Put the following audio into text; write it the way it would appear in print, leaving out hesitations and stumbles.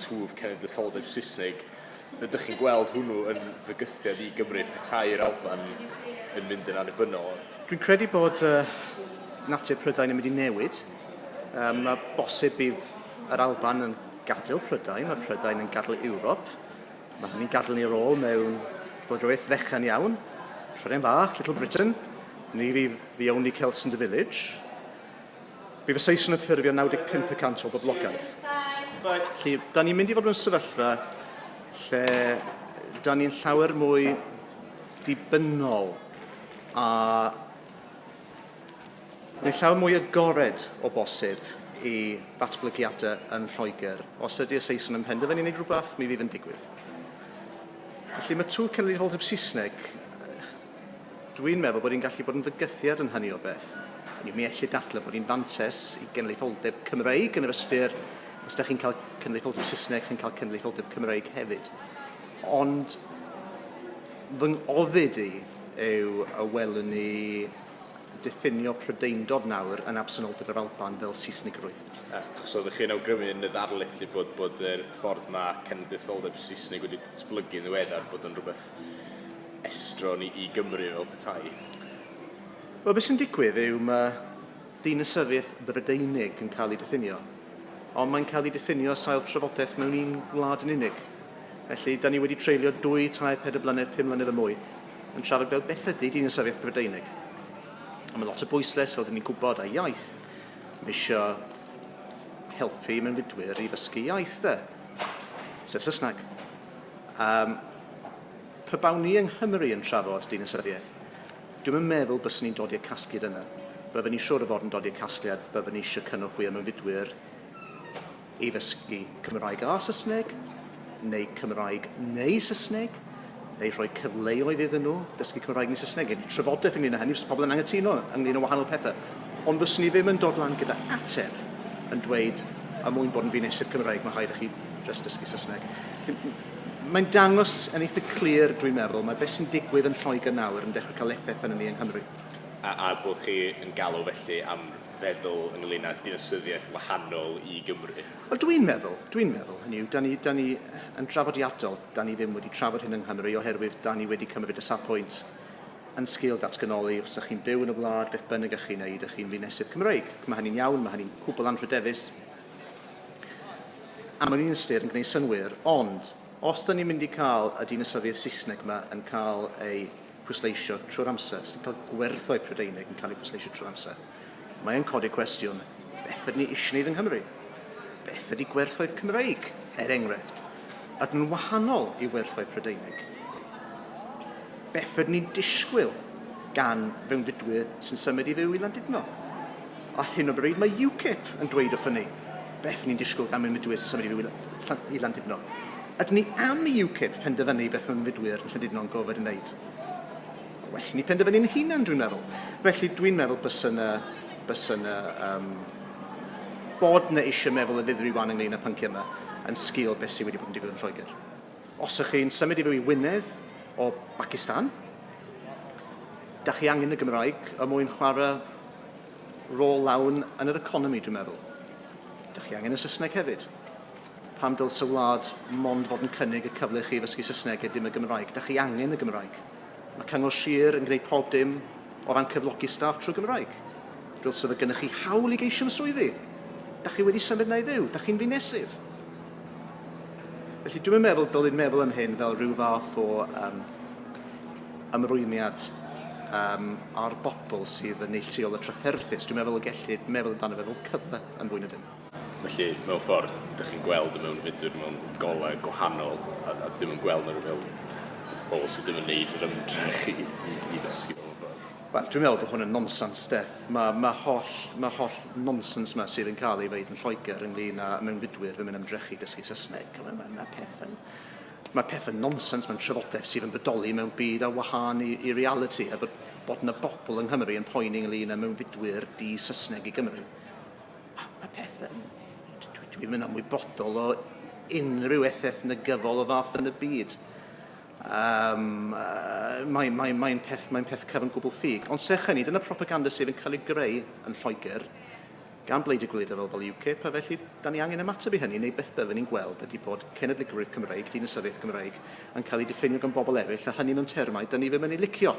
twf cenedlaetholdeb Saesneg, ydych chi'n gweld hwnnw yn fygythiad i Gymru petai'r Alban yn mynd yn annibynnol? Dwi'n credu bod uh, natur Prydain yn mynd i newid. Um, mae bosib bydd yr Alban yn gadael Prydain, mae Prydain yn gadael Ewrop. Mae hynny'n gadael ni ar ôl mewn gwladwriaeth fechan iawn. Prydain bach, Little Britain. Ni fydd the only Celts in the village. Bydd y Saeson yn ffurfio 95 y cant o'r boblogaeth. Felly, da ni'n mynd i fod mewn sefyllfa lle da ni'n llawer mwy dibynnol a ni'n llawer mwy agored o bosib i ddatblygiadau yn Lloegr. Os ydy y Saeson yn penderfynu wneud rhywbeth, mi fydd yn digwydd. Felly mae twf cenedlaetholdeb Saesneg Dwi'n meddwl bod hi'n gallu bod yn fygythiad yn hynny o beth. Hynny yw, mi ellid dadlau bod hi'n fantes i genedlaetholdeb Cymreig yn yr ystyr, os da chi'n cael cenedlaetholdeb Saesneg, chi'n cael cenedlaetholdeb Cymreig hefyd. Ond fy ngofid i yw y welwn ni diffinio Prydeindod nawr yn absenoldeb yr Alban fel Seisnigrwydd. Achos oeddech chi'n awgrymu yn y ddarlith 'lly bod bod yr ffordd mae cenedlaetholdeb Saesneg wedi datblygu yn ddiweddar bod o'n rhywbeth estron i, i Gymru fel petai? Wel, beth sy'n digwydd yw mae dinasyddiaeth Brydeinig yn cael ei diffinio, ond mae'n cael ei diffinio sail trafodaeth mewn un wlad yn unig. Felly, da ni wedi treulio dwy, tair, pedair blynedd, pum mlynedd a mwy yn trafod fel beth ydy dinasyddiaeth Brydeinig. A mae lot o bwyslais, fel dyn ni'n gwybod, a iaith. Mae eisiau helpu mewnfudwyr i ddysgu iaith, de, sef Saesneg. Um, Pe bawn ni yng Nghymru yn trafod dinasyddiaeth, dwi'm yn meddwl byswn i'n dod i'r casgliad yna. Bydden ni siŵr o fod yn dod i'r casgliad bydden ni eisiau cynorthwyo mewnfudwyr i ddysgu Cymraeg a Saesneg, neu Cymraeg neu Saesneg, neu rhoi cyfleoedd iddyn nhw dysgu Cymraeg neu Saesneg. Gen i trafodaeth ynglyn â hynny, fysa pobl yn anghytuno ynglyn â wahanol pethau. Ond fyswn i ddim yn dod lan gyda ateb yn dweud, er mwyn bod yn ddinesydd Cymraeg, mae rhaid i chi jyst dysgu Saesneg. Felly, Mae'n dangos yn eitha clir, dwi'n meddwl, mae beth sy'n digwydd yn Lloegr nawr yn dechrau cael effaith arnon ni yng Nghymru. A, a bod chi yn galw felly am feddwl ynglyn â dinasyddiaeth wahanol i Gymru? Wel, dwi'n meddwl, dwi'n meddwl, hynny yw, da ni, da ni yn draddodiadol, da ni ddim wedi trafod hyn yng Nghymru oherwydd da ni wedi cymryd y safbwynt yn sgil datganoli, os ydych chi'n byw yn y wlad, beth bynnag ych chi'n neud, ych chi'n ddinesydd Cymreig. Mae hynny'n iawn, mae hynny'n cwbl anrhydeddus. A mewn un ystyr yn gwneud synnwyr, ond os da ni'n mynd i cael y dinasyddiaeth Saesneg yma yn cael ei pwysleisio trwy'r amser, os ni'n cael gwerthoedd Prydeinig yn cael eu pwysleisio trwy'r amser, mae yn codi cwestiwn, beth ydyn ni eisiau gwneud yng Nghymru? Beth ydy gwerthoedd Cymreig, er enghraifft? Ydyn nhw'n wahanol i werthoedd Prydeinig? Beth ydyn ni'n disgwyl gan fewnfudwyr sy'n symud i fyw i Landudno? Ar hyn o bryd mae UKIP yn dweud wrthon ni beth ni'n disgwyl gan mewnfudwyr sy'n symud i fyw i Landudno. Ydyn ni am i UKIP penderfynu beth mae mewnfudwyr yn Llandudno yn gorfod ei wneud? Well ni penderfynu'n hunan, dwi'n meddwl. Felly dwi'n meddwl bysa yna, bysa yna, um, bod yna eisiau meddwl y ddifri wan ynglyn â pynciau yma yn sgil beth sydd wedi bod yn digwydd yn Lloegr. Os ych chi'n symud i fyw i Wynedd o Bacistan, da chi angen y Gymraeg er mwyn chwarae rôl lawn yn yr economi, dwi'n meddwl. Da chi angen y Saesneg hefyd. Pam dylse wlad mond fod yn cynnig y cyfle i chi ddysgu Saesneg a dim y Gymraeg? Da chi angen y Gymraeg. Mae Cyngor Sir yn gwneud pob dim o ran cyflogi staff trwy Gymraeg. Dylse fod gennych chi hawl i geisio am swyddi. Da chi wedi symud 'na i fyw, da chi'n ddinesydd. Felly dwi'm yn meddwl dylid meddwl am hyn fel rhyw fath o um, ymrwymiad um, ar bobl sydd yn neilltuol y trafferthus. Dwi'n meddwl y gellid meddwl amdano fe fel cyfle yn fwy na dim. Felly, mewn ffordd, dych chi'n gweld y mewnfudwyr mewn golau gwahanol a, a ddim yn gweld nhw fel bobl sydd ddim yn neud yr ymdrech i, i, i ddysgu mewn ffordd. Wel, dwi'n meddwl bod hwn yn nonsens, de. Mae, mae holl, mae holl nonsens yma sydd yn cael ei ddeud yn Lloegr ynglyn â mewnfudwyr ddim yn ymdrechu dysgu Saesneg. Mae, mae, mae peth yn, mae peth yn nonsens, mae'n trafodaeth sydd yn bodoli mewn byd ar wahân i, i realiti, a bod, bod yna bobl yng Nghymru yn poeni ynglyn â mewnfudwyr di-Saesneg i Gymru. Mae peth yn... Dwi, dwi ddim yn ymwybodol o unrhyw effaith negyddol o fath yn y byd. Um, mae'n mae, mae peth, mae peth cyfan gwbl ffug. Ond serch hynny, dyna propaganda sydd yn cael ei greu yn Lloegr. gan bleidiau gwleidyddol fel UKIP, a felly da ni angen ymateb i hynny, neu beth byddwn ni'n gweld ydy bod cenedligrwydd Cymreig, dinasyddiaeth Gymreig, yn cael ei diffinio gan bobl eraill, a hynny mewn termau da ni ddim yn ei licio.